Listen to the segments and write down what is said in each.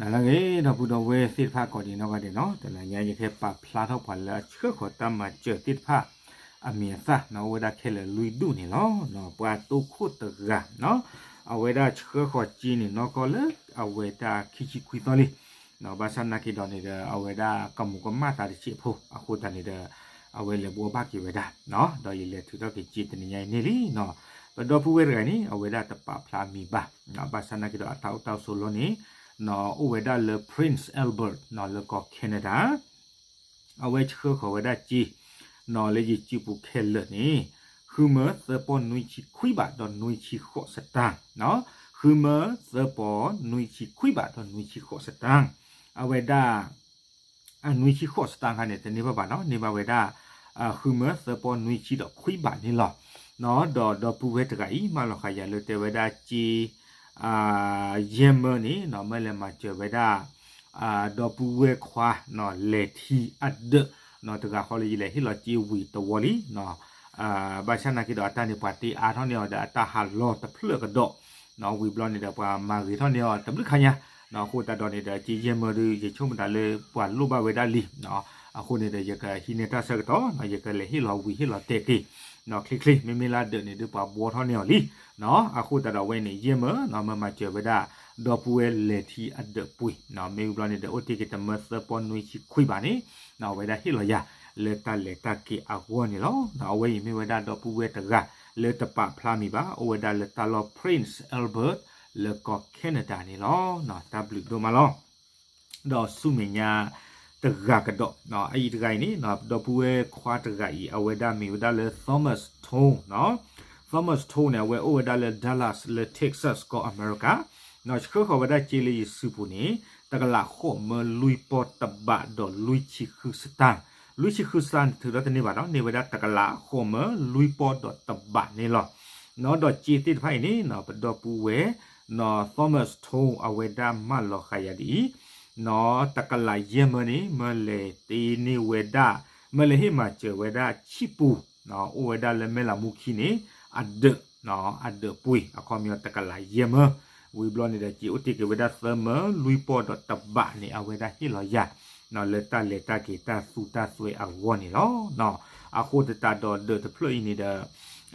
လၢအဂ့ၤ ဒီပုၢ်ဒီဝဲၢ်သ့ၣ်တဖၣ်ကိးဒံးနီၢ်ဂၤဒဲးနီၤ, တနၤညါယကဟဲပာ်ဖျါထီၣ်ပှၤလၢအဆှၢဃီၤတၢ်မၤစၢၤသ့ၣ်တဖၣ် အမံၤအသၣ်နီၤ အိၣ်ဝဲဒၣ်ခဲလၢာ်လွံၢ်ဒူၣ်န့ၣ်လီၤ. ပှၤတိခိၣ်တဂၤနီၤ, အဝဲဒၣ်ဆှၢဃီၤစ့န့ၣ်နီၢ်ကီၢ်လၢ အဝဲဒၣ်ခံဆံခွံသီလံ ဘၣ်ဆၣ်နာ်က့ၤဒီးန့ၣ်ဒီး အဝဲဒၣ်ကမူၤကမၣ်သးတစဲးဖိ အဃိသတးန့ၣ်ဒီး အဝဲလဲၤဘှီဘၣ်က့ၤဝဲဒၣ်, ဒီးယလဲၤထုးထီၣ်က့ၤစ့တနံၤညါအံၤန့ၣ်လံနီၤ. ပဒီပုၢ်ဝဲၢ်တဂၤန့ၣ် အဝဲဒၣ်တပာ်ဖျါအမံၤဘၣ်, ဘၣ်ဆၣ်နာ်က့ၤဒီးအတၢ်အိၣ်တၢ်ဆိးလီၢ်န့ၣ် အိၣ်ဝဲဒၣ်လၢ Prince Albert နီၤ လၢကီၢ် Canada အဝဲဆှၢဃီၤဝဲဒၣ်စ့ နီၤ လၢယစုပူၤခဲလၢာ်န့ၣ် ဃုမၢသၢပီၢ်နွံဆံခွံဘးဒီးနွံဆံဃိးစတၢၣ်, ဃုမၢသၢပီၢ်နွံဆံခွံဘးဒီးနွံဆံဃိးစတၢၣ်, အဝဲဒၣ် အနွံဆံဃိးစတၢၣ်ခါန့ၣ် တန့ၢ်ဘၣ်ဘၣ်နီၤ, န့ၢ်ဘၣ်ဝဲဒၣ် ဃုမၢသၢပီၢ်နွံဆံဒီးခွံဘးန့ၣ်လီၤ. ဒီးဒီပုၢ်ဝဲၢ်တဂၤအံၤ မၢလီၤဃာ်ယၤလၢတဲဝဲဒၣ်စ့ ယဲၢ်မၢန့ၣ်နီၤ မၢလဲၤမၤစၢၤဝဲဒၣ် ဒီပုၢ်ဝဲၢ်ခွါ လဲၤထံအဒၢး တဂၤဃီလၢယလဲၤဟ့ၣ်လီၤစ့ဝံၤတဝီလံ ဘၣ်ဆၣ်နာ်က့ၤဒီးအတၢ်န့ၣ်ပှၤတ့အါထီၣ်န့ၢ်အီၤဒီးအတၢ်ဟးလီၤတဖျၢၣ်ကဒီး, ဝံၤဘျီန့ၣ်ဒီးပှၤမၤဂ့ၤထီၣ်န့ၢ်အီၤတဘျုးခါညါ, အဃိသတးဒီးန့ၣ်ဒီး စ့ယဲၢ်မၢဒုး ယဆိကမိၣ်တၢ်လၢပှၤလိၣ်ဘၣ်ဝဲဒၣ်လံ, အဃိန့ၣ်ဒီး ယကဟံးန့ၢ်တၢ်ဆၢကတီၢ် ယကလဲၤဟ့ၣ်လီၤဝံၤဟ့ၣ်လီၤတဲာ်က့ၤ, ချ့ချ့ မ့မ့ၢ်လၢဒၢးန့ၣ်ဒုးပှၤဘှီထီၣ်န့ၢ်အီၤလံ, အဃိသတးဒီးအဝဲန့ၣ် ယဲၢ်မၢ မၢမၤစၢၤဝဲဒၣ် ဒီပုၢ်ဝဲၢ်လဲၤထံအဒၢးပှ့ၤ, မ့ၢ်ဝံၤဘျီန့ၣ်ဒီး အိၣ်တ့ၢ်က့ၤတမၢသၢပီၢ်နွံဆံခွံဘးန့ၣ် အဝဲဒၣ်ဟ့ၣ်လီၤယၤ လၢတၢ်လဲၤတၢ်က့ၤအဂီၢ်န့ၣ်လီၤ. အဝဲအံၤမ့ၢ်ဝဲဒၣ်ဒီပုၢ်ဝဲၢ်တဂၤ လၢတပာ်ဖျါမံၤဘၣ် အိၣ်ဝဲဒၣ်လၢတၢ်လီၢ် Prince Albert လၢကီၢ် Canada န့ၣ်လီၤ. တၢ်ဘျုးဒိၣ်မးလီၤ. ဒီးဆူမဲာ်ညါတဂၤကဒီး အအံၤတဂၤအံၤန့ၣ် ဒီပုၢ်ဝဲၢ်ခွါတဂၤအံၤ အဝဲဒၣ်မ့ၢ်ဝဲဒၣ်လၢ Thomas Tone နီၤ, Thomas Tone န့ၣ် အဝဲအိၣ်ဝဲဒၣ်လၢ Dallas လၢ Texas ကီၢ်အမဲရကၤ, ဆှၢဃီၤဝဲဒၣ်စ့လၢယစုပူၤန့ၣ် တကလးဃိးမၢလွံၢ်ပီၢ်တဘးဒီးလွံၢ်ဆံဃုစတၢၣ်, လွံၢ်ဆံဃုစတၢၣ်န့ၣ်ထုးထီၣ်တန့ၢ်ဘၣ်နီၤ, န့ၢ်ဝဲဒၣ်တကလးဃိးမၢလွံၢ်ပီၢ်ဒီးတဘးန့ၣ်လီၤ. ဒီးစ့သ့ၣ်တဖၣ်အံၤန့ၣ် ပဒီပုၢ်ဝဲၢ် Thomas Tone အဝဲဒၣ်မၢလီၤဃာ်ယၤဒ်အံၤ, နီၤ တကလးယဲၢ်မၢန့ၣ် မၢလဲၤတ့န့ၢ်ဝဲဒၣ်, မၢလဲၤဟ့ၣ်မၤစၢၤဝဲဒၣ်ဆံၣ်ပူၤ အိၣ်ဝဲဒၣ်လၢမဲၢ်လးမူခံန့ၣ် အဒၢး, အဒၢးပှ့ၤ အခီပညီတကလးယဲၢ်မၢ, ဝံၤဘျီန့ၣ်ဒီး စ့အိၣ်တ့ၢ်က့ၤဝဲဒၣ်သၢမၢလွံၢ်ပီၢ်ဒီးတဘးန့ၣ် အဝဲဒၣ်ဟ့ၣ်လီၤယၤ လၢတၢ်လဲၤတၢ်က့ၤတၢ်သူတၢ်စွဲအဂီၢ်န့ၣ်လီၤ. အဃိသတးဒီးဒၢးတဖျၢၣ်အံၤန့ၣ်ဒီး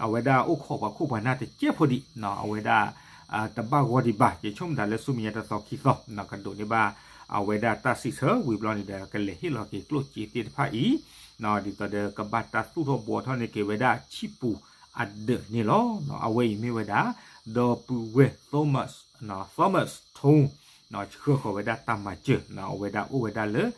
အဝဲဒၣ်အိၣ်ခိးပှၤခိၣ်ပှၤနၢ်တစဲးဖိဒံး, အဝဲဒၣ် တဘၣ်ဂီၢ်ဒံးဘၣ်, ယဆိကမိၣ်တၢ်လၢဆူမဲာ်ညါတသီခံသီ ကဒိးန့ၢ်ဘၣ် အဝဲဒၣ်တၢ်စံးဆၢဝံၤဘျီန့ၣ်ဒီး ကလဲၤဟ့ၣ်လီၤက့ၤကျိၣ်စ့သ့ၣ်တဖၣ်အံၤ, ဒ်သိးဒီးကဘၣ်တၢ်သူၣ်ထီၣ်ဘှီထီၣ်န့ၢ်က့ၤဝဲဒၣ်ဆံၣ်ပူၤအဒၢးန့ၣ်လီၤ. အဝဲအံၤမ့ၢ်ဝဲဒၣ် ဒီပုၢ်ဝဲၢ် Thomas, Thomas Tone ဆှၢဃီၤဝဲဒၣ်တၢ်မၤစၢၤ, အဝဲဒၣ်အိၣ်ဝဲဒၣ်လၢ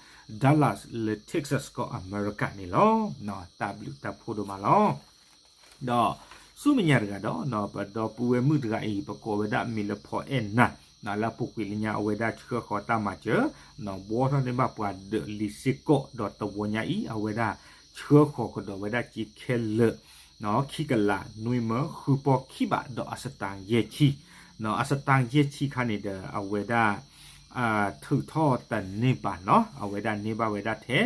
Dallas လၢ Texas ကီၢ်အမဲရကၤန့ၣ်လီၤ. တၢ်ဘျုးတၢ်ဖှိၣ်ဒိၣ်မးလီၤ. ဒီးဆူမဲာ်ညါတဂၤဒီး ပဒီပုၢ်ဝဲၢ်မုၣ်တဂၤအံၤ ပကိးဝဲဒၣ်မံၤလၢဖီအဲၣ်နၤ, လၢအပူၤကွံာ်လၢညါအဝဲဒၣ်ဆှၢဃီၤတၢ်မၤစၢၤ, ဘှီထီၣ်န့ၢ်ဘၣ်ပှၤဒၢးလံၤစ့ၢ်ကီး ဒီးတဝီညါအံၤ အဝဲဒၣ်ဆှၢဃီၤကဒီးဝဲဒၣ်စ့ခဲလၢာ် ခံကလးနွံမၢဃုပီၢ်ခံဘးဒီးအစတၣ်ယဲၢ်ဆံ, အစတၣ်ယဲၢ်ဆံခါန့ၣ်ဒီး အဝဲဒၣ် ထုးထီၣ်တန့ၢ်ဘၣ်နီၤ, အဝဲဒၣ်န့ၢ်ဘၣ်ဝဲဒၣ်ထဲ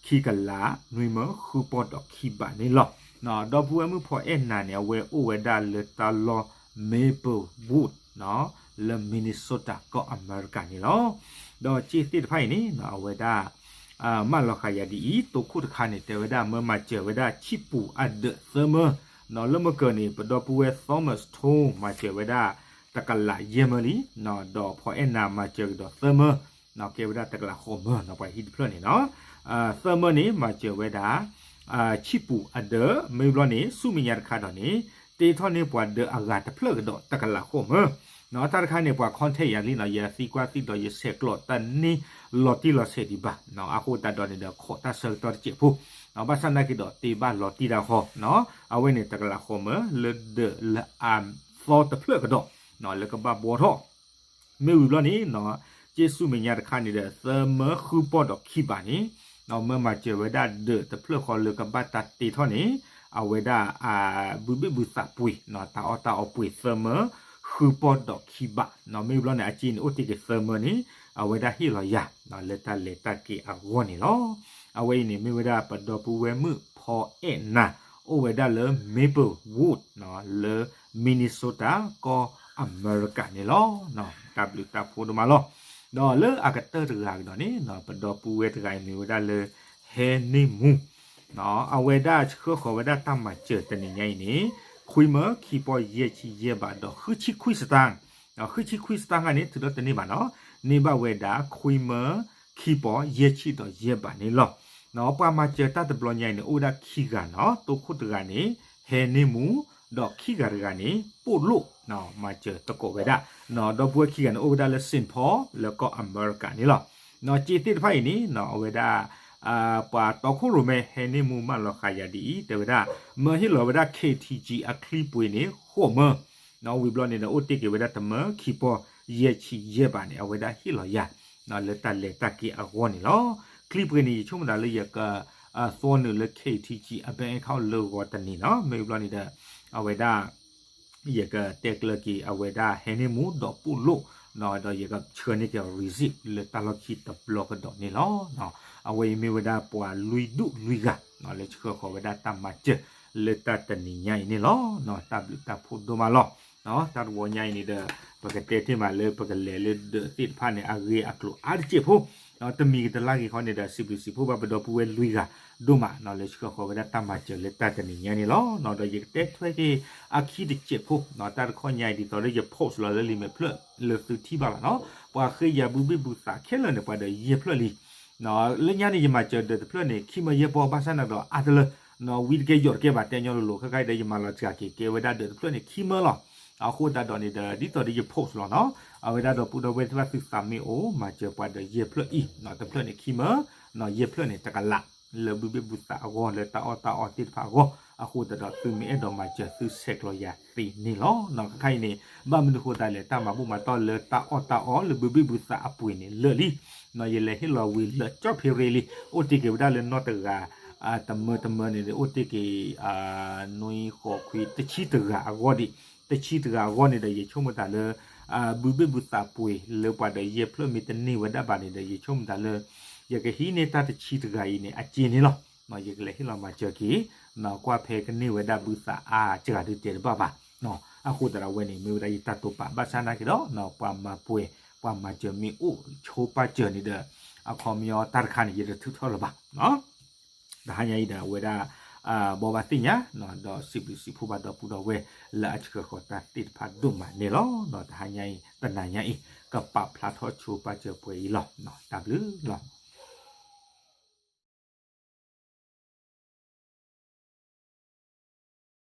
ခံကလးနွံမၢဃုပီၢ်ဒီးခံဘးန့ၣ်လီၤ. ဒီပုၢ်ဝဲၢ်မုၣ်ဖီအဲၣ်နၤန့ၣ် အဝဲအိၣ်ဝဲဒၣ်လၢတၢ်လီၢ် Maplewood လၢ Minnesota ကီၢ်အမဲရကၤန့ၣ်လီၤ. ဒီးစ့သ့ၣ်တဖၣ်အံၤန့ၣ် အဝဲဒၣ် မၢလီၤဃာ်ယၤဒ်အံၤ, တိခိၣ်တခါန့ၣ် တဲဝဲဒၣ်မၢမၤစၢၤဝဲဒၣ်ဆံၣ်ပူၤအဒၢးသၢမၢ, လၢမုၢ်ကၢၤန့ၣ် ပဒီပုၢ်ဝဲၢ် Thomas Tone မၤစၢၤဝဲဒၣ် တကလးယဲၢ်မၢလံ, ဒီးဖီအဲၣ်နၤမၤစၢၤကဒီးသၢမၢ, ကဲဝဲဒၣ်တကလးဃိးမၢနီၤ, ပှၤဟံၣ်တဖျၢၣ်န့ၣ်နီၤ, သၢမၢန့ၣ် မၤစၢၤဝဲဒၣ် ဆံၣ်ပူၤအဒၢး, မ့ၢ်ဘျီန့ၣ် ဆူမဲာ်ညါတခါဒီးန့ၣ် တ့ထီၣ်န့ၢ်ပှၤဒၢးအဂၤတဖျၢၣ်ကဒီးတကလးဃိးမၢ, တၢ်တခါန့ၣ် ပှၤ contact ယၤလံနီၤ, ယသံကွၢ်သံဒီးယဆဲးကျိးတန့ၢ်လီၤတံၢ်လီၤဆဲးဒံးဘၣ်, အဃိသတးဒီးန့ၣ်ဒီး ခိးတၢ်ဆၢကတီၢ်တစဲးဖိ, ဘၣ်ဆၣ်နာ်က့ၤဒီးတ့ဘၣ်လီၤတံၢ်တၢ်ဃီ, အဝဲန့ၣ်တကလးဃိးမၢ လၢဒၢးလၢအသီတဖျၢၣ်ကဒီး လၢကဘၣ်ဘှီထီၣ် မ့ၢ်ဝံၤဘျီန့ၣ်နီၤ, စ့ဆူမဲာ်ညါတခါန့ၣ်ဒီး သၢမၢဃုပီၢ်ဒီးခံဘးန့ၣ်, မၢမၤစၢၤဝဲဒၣ်ဒၢးတဖျၢၣ်ဃီလၢကဘၣ်တၢ်တ့ထီၣ်န့ၣ်, အဝဲဒၣ် ဘုဘ့ၣ်ဘုသးပှ့ၤ, တၢ်အီၣ်တၢ်အီပှ့ၤသၢမၢဃုပီၢ်ဒီးခံဘး, မ့ၢ်ဝံၤဘျီန့ၣ် အစ့န့ၣ်အိၣ်တ့ၢ်က့ၤသၢမၢန့ၣ်, အဝဲဒၣ်ဟ့ၣ်လီၤယၤ လၢတၢ်လဲၤတၢ်က့ၤအဂီၢ်န့ၣ်လီၤ. အဝဲအံၤန့ၣ် မ့ၢ်ဝဲဒၣ်ပဒီပုၢ်ဝဲၢ်မုၣ်ဖီအဲၣ်နၤ, အိၣ်ဝဲဒၣ်လၢ Maplewood လၢ Minnesota ကီၢ်အမဲရကၤန့ၣ်လီၤ. တၢ်ဘျုးတၢ်ဖှိၣ်ဒိၣ်မးလီၤ. ဒီးလၢအကတၢၢ်တဂၤကဒီးန့ၣ် ပဒီပုၢ်ဝဲၢ်တဂၤအံၤမ့ၢ်ဝဲဒၣ်လၢ ဟဲန့ၢ်မူ အဝဲဒၣ်ဆှၢဃီၤဝဲဒၣ်တၢ်မၤစၢၤတနံၤညါအံၤန့ၣ် ခွံမၢခံပီယဲၢ်ဆံယဲၢ်ဘးဒီးဃုဆံခွံစတၢၢ်, ဃုဆံခွံစတၢၢ်ခါန့ၣ် ထုးထီၣ်တန့ၢ်ဘၣ်နီၤ, န့ၢ်ဘၣ်ဝဲဒၣ်ခွံမၢခံပီယဲၢ်ဆံဒီးယဲၢ်ဘးန့ၣ်လီၤ. ပှၤမၤစၢၤတၢ်တဘျီညါအံၤန့ၣ် အိၣ်ဝဲဒၣ်ခံဂၤနီၤ, တိခိၣ်တဂၤန့ၣ် ဟဲန့ၢ်မူ ဒီးခံဂၤတဂၤန့ၣ် ပိာ်လိၣ် မၤစၢၤသကိးဝဲဒၣ်, ဒီပုၢ်ဝဲၢ်ခံဂၤန့ၣ် အိၣ်ဝဲဒၣ်လၢ Saint Paul လၢကီၢ်အမဲရကၤန့ၣ်လီၤ. စ့သ့ၣ်တဖၣ်အံၤန့ၣ် အဝဲဒၣ် ပှၤတီခိၣ်ရိၣ်မဲဟဲန့ၢ်မူမၢလီၤဃာ်ယၤဒ်အံၤ တဲဝဲဒၣ် မၢဟ့ၣ်လီၤဝဲဒၣ် K T G အချံပှ့ၤန့ၣ် ဃိးမၢ ဝံၤဘျီန့ၣ်ဒီး အိၣ်တ့ၢ်က့ၤဝဲဒၣ်တမၢခံပီယဲၢ်ဆံယဲၢ်ဘးန့ၣ် အဝဲဒၣ်ဟ့ၣ်လီၤယၤ လၢတၢ်လဲၤတၢ်က့ၤအဂီၢ်န့ၣ်လီၤ. ချံပှ့ၤန့ၣ် ယဆိကမိၣ်တၢ်လၢယက သီနုာ်လၢ K T G အ bank account လၢဂီၤတနံၤနီၤ, မ့ၢ်ဘျီန့ၣ်ဒီး အဝဲဒၣ် ယကတဲကျၢၤက့ၤအဝဲဒၣ်ဟဲန့ၢ်မူဒီးပိာ်လိၣ် ဒီးယကဆှၢန့ၢ်က့ၤ receipt လၢတၢ်လီၢ်ခံတဘျီကဒီးန့ၣ်လီၤ. အဝဲအံၤမ့ၢ်ဝဲဒၣ်ပှၤလွံၢ်ဒူၣ်လွံၢ်ဂၤ လၢဆှၢဃီၤဝဲဒၣ်တၢ်မၤစၢၤလၢတၢ်တနံၤညါအံၤန့ၣ်လီၤ. တၢ်ဘျုးတၢ်ဖှိၣ်ဒိၣ်မးလီၤ. တၢ်တဝီညါအံၤန့ၣ်ဒီး ပကတဲတ့ၢ်မးလၢပကလဲၤလၢဒၢးသ့ၣ်တဖၣ်န့ၣ် အဂ့ၢ်အကျိၤအါတစဲးဖိ တမံၤကတလါဂ့ၤခီန့ၣ်ဒီး စံးဘျုးစံးဖှိၣ်ဘၣ်ပဒီပုၢ်ဝဲၢ်လွံၢ်ဂၤဒိၣ်မး လၢဆှၢဃီၤဝဲဒၣ်တၢ်မၤစၢၤလၢတၢ်တနံၤညါန့ၣ်လီၤ. ဒီးယကတဲထွဲက့ၤအခံတစဲးဖိ တၢ်တခီညါအံၤဒ်သိးလၢယ post လီၤလၢလံာ်မဲာ်ဖျၢၣ်လၢသုထံၣ်ဘၣ်လီၤနီၤ, ပှၤဃ့ယၤဘုဘ့ၣ်ဘုသးခဲလၢာ်န့ၣ် ပှၤဒီးယဲၢ်ဖျၢၣ်လံ လၢညါန့ၣ် ယမၤစၢၤဒၢးတဖျၢၣ်န့ၣ် ခံမၢယဲၢ်ပီ ဘၣ်ဆၣ်န့ၣ်ဒီးအါတလၢ ဝံတကဲယိာ်တကဲဘၣ် တဲညီလိၤလိၤ ခဲခါအံၤဒီး ယမၤလီၤစှၤက့ၤကဲဝဲဒၣ်ဒၢးတဖျၢၣ်န့ၣ် ခံမၢလီၤ. အဃိသတးဒီးန့ၣ်ဒီး ဒ်သိးဒီးယ post လီၤနီၤ, အဝဲဒၣ်ဒီပုၢ်ဒီဝဲၢ်သ့ၣ်တဖၣ် သုသးမ့ၢ်အိၣ် မၤစၢၤပှၤဒီးယဲၢ်ဖျၢၣ်အံၤ တဖျၢၣ်န့ၣ်ခံမၢ ယဲၢ်ဖျၢၣ်န့ၣ်တကလး လၢဘုဘ့ၣ်ဘုသးအဂီၢ် လၢတၢ်အီၣ်တၢ်အီသ့ၣ်တဖၣ်အဂီၢ်, အဃိသတးဒီး သုမ့ၢ်အဲၣ်ဒိးမၤစၢၤ သုဆဲးကျိးယၤသ့န့ၣ်လီၤ. ခဲခါအံၤန့ၣ် ဘၣ်မနုၤဃိသတးလဲၣ် တၢ်မၤဘူၣ်မၤတီၢ်လၢတၢ်အီၣ်တၢ်အီလၢဘုဘ့ၣ်ဘုသးအပှ့ၤန့ၣ်လၢာ်လံ, ယလဲၤဟ့ၣ်လီၤဝံၤလၢာ်ကၠီၣ်ဖ့ရ့လံ, အိၣ်တ့ၢ်က့ၤဝဲဒၣ်လၢနီၢ်တဂၤ တမၢတမၢန့ၣ် အိၣ်တ့ၢ်က့ၤ နွံဃိးခွံ တဆံတဂၤအဂီၢ်ဒံး, တဆံတဂၤအဂီၢ်န့ၣ်ဒီး ယဆိကမိၣ်တၢ်လၢ ဘုဘ့ၣ်ဘုသးပှ့ၤလၢပှၤဒီးယဲၢ်ဖျၢၣ်မ့ၢ်တန့ၢ်ဝဲဒၣ်ဘၣ်န့ၣ်ဒီး ယဆိကမိၣ်တၢ်လၢ ယကဟံးန့ၢ်တၢ်တဆံတဂၤအံၤန့ၣ် အစ့န့ၣ်လီၤ. ယကလဲၤဟ့ၣ်လီၤမၤစၢၤက့ၤ ကွၢ်ဖဲကန့ၢ်ဝဲဒၣ်ဘုသးအါစှၤဒုးတဲတဘၣ်ဘၣ်. အဃိသတးဒီးအဝဲန့ၣ် မ့ၢ်ဝဲဒၣ်ယတၢ်တိာ်ပာ် ဘၣ်ဆၣ်နာ်က့ၤဒီး ပှၤမၤပှဲၤ ပှၤမၤစၢၤမ့ၢ်အိၣ်ဆိပာ်စၢၤန့ၣ်ဒီး အခီပညီတၢ်တခါန့ၣ် ယတထုးထီၣ်လၢၤဘၣ်. တဟါညါအံၤဒီး အဝဲဒၣ် ဘိးဘၣ်သ့ၣ်ညါ ဒီးစံးဘျုးစံးဖှိၣ်ဘၣ်ဒီပုၢ်ဒီဝဲၢ် လၢအဆှၢဃီၤတၢ်သ့ၣ်တဖၣ်ဒိၣ်မးန့ၣ်လီၤ. တဟါညါအံၤ တနၤညါအံၤ ကပာ်ဖျါထီၣ်ဆိပာ်စၢၤပှဲၤအံၤလီၤ. တၢ်ဘျုးလီၤ.